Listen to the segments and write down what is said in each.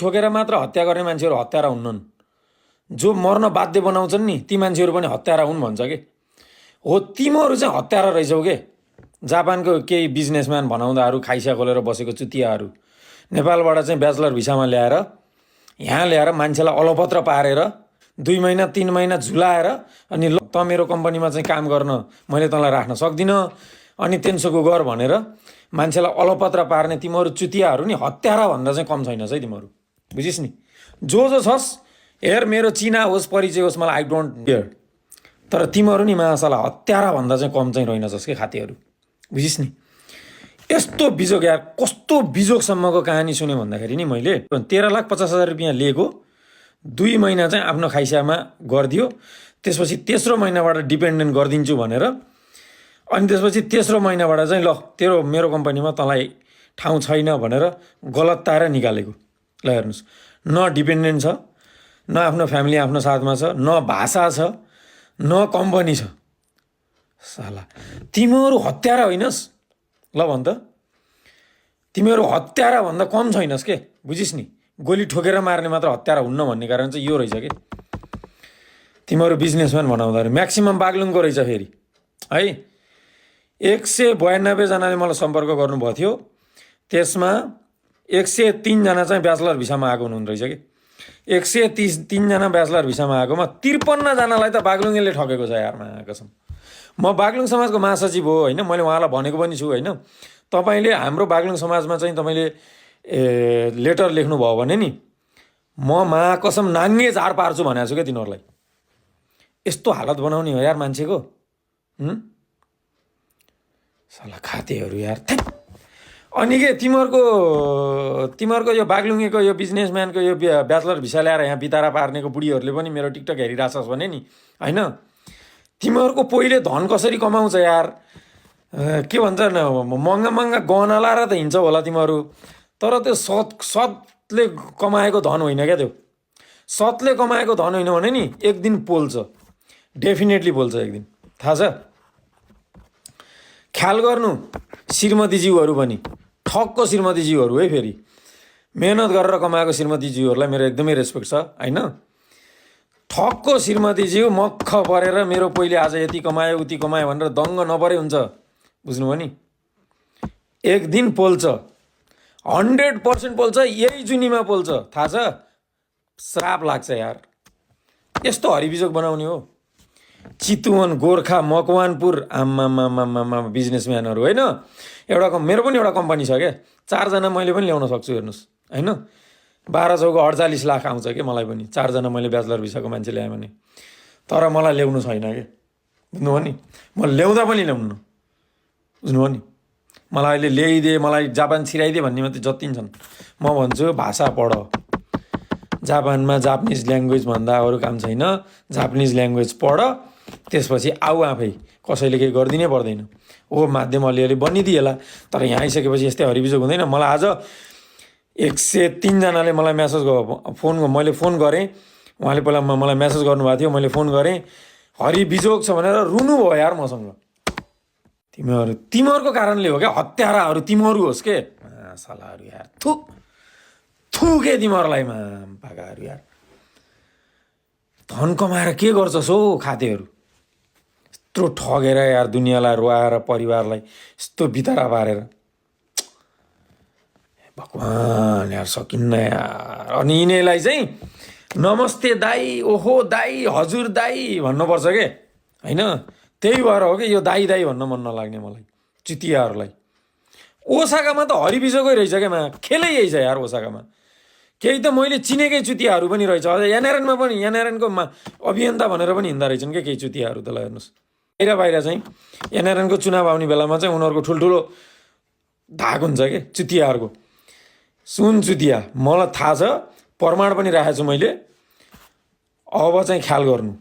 ठोकेर मात्र हत्या गर्ने मान्छेहरू हत्यारा हुन्नन्, जो मर्न बाध्य बनाउँछन् नि ती मान्छेहरू पनि हत्यारा हुन् भन्छ के हो। तिमीहरू चाहिँ हत्यारा रहेछौ के। जापानको केही बिजनेसम्यान भनाउँदाहरू खाइसिया खोलेर बसेको चुतियाहरू नेपालबाट चाहिँ ब्याचलर भिसामा ल्याएर यहाँ ल्याएर मान्छेलाई अलपत्र पारेर 2 महिना 3 महिना झुलाएर अनि ल त मेरो कम्पनीमा चाहिँ काम गर्न मैले तँलाई राख्न सक्दिनँ अनि तेन्सोको गर भनेर मान्छेलाई अलपत्र पार्ने तिमीहरू चुतियाहरू नि हत्यारा भन्दा चाहिँ कम छैनस् है तिमीहरू, बुझिस् नि। जो छस् हेर, मेरो चिना होस् परिचय होस् मलाई आई डोन्ट केयर, तर तिमीहरू नि मासाला हत्यारा भन्दा चाहिँ कम चाहिँ रहेनछस् के खातेहरू, बुझिस् नि। यस्तो बिजोग यार, कस्तो बिजोगसम्मको कहानी सुन्यो भन्दाखेरि नि मैले 13,50,000 रुपियाँ लिएको 2 महिना चाहिँ आफ्नो खाइसामा गरिदियो, त्यसपछि तेस्रो महिनाबाट डिपेन्डेन्ट गरिदिन्छु भनेर अनि त्यसपछि तेस्रो महिनाबाट चाहिँ ल तेरो मेरो कम्पनीमा तँलाई ठाउँ छैन भनेर गलत तारा निकालेको। ल हेर्नुहोस्, न डिपेन्डेन्ट छ, न आफ्नो फ्यामिली आफ्नो साथमा छ, न भाषा छ, न कम्पनी छ। साला तिमीहरू हत्यारा होइनस् ल भन् त, तिमीहरू हत्यारा भन्दा कम छैनस् के, बुझिस् नि। गोली ठोकेर मार्ने मात्र हत्यारा हुन्न भन्ने कारण चाहिँ यो रहेछ के। तिमीहरू बिजनेसम्यान भनाउँदाखेरि म्याक्सिमम बागलुङको रहेछ फेरि है। 192 जनाले मलाई सम्पर्क गर्नुभएको थियो, त्यसमा 103 जना चाहिँ ब्याचलर भिसामा आएको हुनुहुँदो रहेछ कि। 133 जना ब्याचलर भिसामा आएकोमा 53 जनालाई त बागलुङले ठगेको छ यार, कसम। म बागलुङ समाजको महासचिव हो होइन, मैले उहाँलाई भनेको पनि छु होइन, तपाईँले हाम्रो बागलुङ समाजमा चाहिँ तपाईँले लेटर लेख्नुभयो भने नि म महाकसम नाङ्गे झार पार्छु भनेको छु क्या तिनीहरूलाई। यस्तो हालत बनाउने हो यार मान्छेको। साला खातेहरू यार। अनि के तिमीहरूको यो बागलुङेको यो बिजनेसम्यानको यो ब्याचलर भिसा ल्याएर यहाँ बितारा पार्नेको बुढीहरूले पनि मेरो टिकटक हेरिरहेछस् भने नि होइन, तिमीहरूको पहिले धन कसरी कमाउँछ यार, के भन्छ न, महँगा महँगा गहना लाएर त हिँड्छौ होला तिमीहरू, तर त्यो सतले कमाएको धन होइन क्या। त्यो सतले कमाएको धन होइन भने नि एक दिन पोल्छ, डेफिनेटली पोल्छ एक दिन, थाहा छ। ख्याल गर्नु श्रीमतीज्यूहरू पनि ठक्क श्रीमतीज्यूहरू है, फेरि मेहनत गरेर कमाएको श्रीमतीज्यूहरूलाई मेरो एकदमै रेस्पेक्ट छ होइन। ठक्क श्रीमतीज्यू मक्ख परेर मेरो पहिले आज यति कमायो उति कमायो भनेर दङ्ग नपरे हुन्छ, बुझ्नुभयो नि। एक दिन पोल्छ, 100% पोल्छ, यही जुनीमा पोल्छ, थाहा छ। श्राप लाग्छ यार, यस्तो हरिबिजोग बनाउने हो। चितवन, गोर्खा, मकवानपुर, आम्मामामामा बिजनेसम्यानहरू होइन। मेरो पनि एउटा कम्पनी छ क्या, 4 जना मैले पनि ल्याउन सक्छु हेर्नुहोस् होइन। 12 चौको 48 लाख आउँछ कि मलाई पनि, 4 जना मैले ब्याचलर भिसाको मान्छे ल्याएँ भने। तर मलाई ल्याउनु छैन कि, बुझ्नुभयो नि। म ल्याउँदा पनि ल्याउनु, बुझ्नुभयो नि। मलाई अहिले ल्याइदिए, मलाई जापान छिराइदिए भन्ने मात्रै जति छन्। म भन्छु भाषा पढ, जापानमा जापानिज ल्याङ्ग्वेज भन्दा अरू काम छैन, जापानिज ल्याङ्ग्वेज पढ, त्यसपछि आऊ आफै, कसैले केही गरिदिनै पर्दैन। ओ माध्यम अलिअलि बनिदिएला, तर यहाँ आइसकेपछि यस्तै हरिबिजोग हुँदैन। मलाई आज 103 जनाले मलाई म्यासेज मैले फोन गरेँ, उहाँले पहिला मलाई म्यासेज गर्नुभएको थियो, मैले फोन गरेँ, हरिबिजोग छ भनेर रुनु भयो यार मसँग। तिमीहरूको कारणले हो क्या, हत्याराहरू तिमीहरू होस् के सालाहरू यार। थुके तिमीहरूलाई भागाहरू यार। धन कमाएर के गर्छस् हौ खातेहरू, यत्रो ठगेर यार, दुनियाँलाई रुवाएर, परिवारलाई यस्तो बितारा पारेर, भगवान् यार सकिन्न यार। अनि यिनीहरूलाई चाहिँ नमस्ते दाई, ओहो दाई, हजुर दाई भन्नुपर्छ के होइन। त्यही भएर हो कि यो दाई दाई भन्न मन नलाग्ने मलाई चितियाहरूलाई। ओसाकामा त हरिबिजोगै रहेछ क्या, खेलै यही छ यार ओसाकामा। केही त मैले चिनेकै चुतियाहरू पनि रहेछ, अझ एनआरएनमा पनि, एनआरएनको अभियन्ता भनेर पनि हिँड्दा रहेछन् क्या केही चुतियाहरू। त ल हेर्नुहोस्, बाहिर चाहिँ एनआरएनको चुनाव आउने बेलामा चाहिँ उनीहरूको ठुल्ठुलो धाक हुन्छ कि चुतियाहरूको। सुन चुतिया, मलाई थाहा छ, प्रमाण पनि राखेको छु मैले। अब चाहिँ ख्याल गर्नु,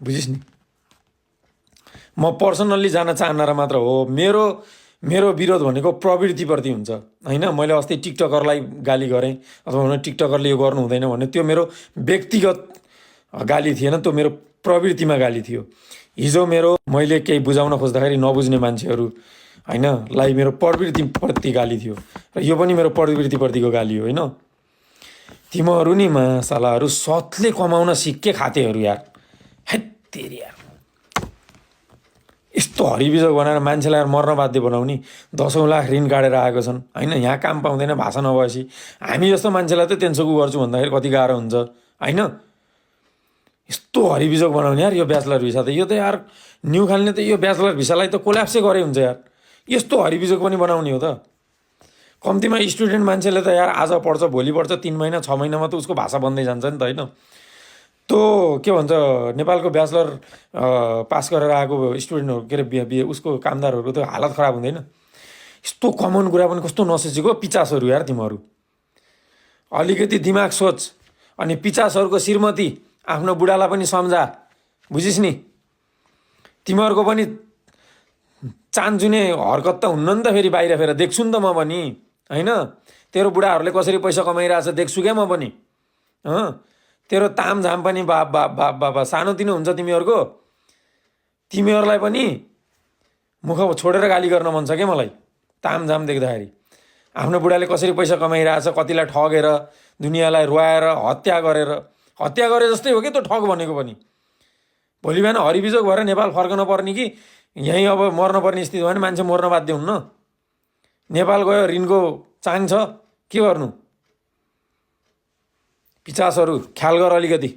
बुझिस् नि। म पर्सनल्ली जान चाहनारा मात्र हो। मेरो विरोध भनेको प्रवृत्तिप्रति हुन्छ होइन। मैले अस्ति टिकटकरलाई गाली गरेँ अथवा भने टिकटकरले यो गर्नु हुँदैन भने त्यो मेरो व्यक्तिगत गाली थिएन, त्यो मेरो प्रवृत्तिमा गाली थियो। हिजो मैले केही बुझाउन खोज्दाखेरि नबुझ्ने मान्छेहरू होइन मेरो प्रवृत्तिप्रति गाली थियो, र यो पनि मेरो प्रवृत्तिप्रतिको गाली हो होइन। तिमीहरू नि मासालाहरू सतले कमाउन सिक्के खातेहरू यार। हेत्तेरी यार, यस्तो हरिबिजक बनाएर मान्छेलाई मर्न बाध्य बनाउने, 10औं लाख ऋण काटेर आएको छन् होइन। यहाँ काम पाउँदैन भाषा नभएपछि। हामी जस्तो मान्छेलाई त टेन्सनको गर्छु भन्दाखेरि कति गाह्रो हुन्छ होइन। यस्तो हरिबिजक बनाउने यार यो ब्याचलर भिसा त। यो त यार न्यु खालले त यो ब्याचलर भिसालाई त कोल्याप्सै गरे हुन्छ यार। यस्तो हरिबिजक पनि बनाउने हो त। कम्तीमा स्टुडेन्ट मान्छेले त यार आज पढ्छ भोलि पढ्छ 3 महिना 6 महिनामा त उसको भाषा बन्दै जान्छ नि त होइन। त्यो के भन्छ नेपालको ब्याचलर पास गरेर आएको स्टुडेन्टहरू के अरे उसको कामदारहरूको त हालत खराब हुँदैन। यस्तो कमन कुरा पनि कस्तो नसोचेको पिचासहरू यार तिमीहरू। अलिकति दिमाग सोच। अनि पिचासहरूको श्रीमती आफ्नो बुढालाई पनि सम्झा, बुझिस् नि। तिमीहरूको पनि चान्चुने हरकत त हुन्न नि त फेरि बाहिर फेर देख्छु नि त म पनि होइन। तेरो बुढाहरूले कसरी पैसा कमाइरहेछ देख्छु क्या म पनि। तेरो तामझाम पनि बाप बाप बाप बाबा सानोतिनो हुन्छ तिमीहरूको। तिमीहरूलाई पनि मुख छोडेर गाली गर्न मन छ क्या मलाई तामझाम देख्दाखेरि। आफ्नो बुढाले कसरी पैसा कमाइरहेछ, कतिलाई ठगेर दुनियाँलाई रुवाएर हत्या गरे जस्तै हो क्या त्यो ठग भनेको पनि। भोलि बिहान हरिबिजक भएर नेपाल फर्कन पर्ने कि यहीँ अब मर्न पर्ने स्थिति भयो भने मान्छे मर्न बाध्य हुन्न। नेपाल गयो ऋणको चाङ छ, के गर्नु। पिचासहरू ख्याल गर अलिकति।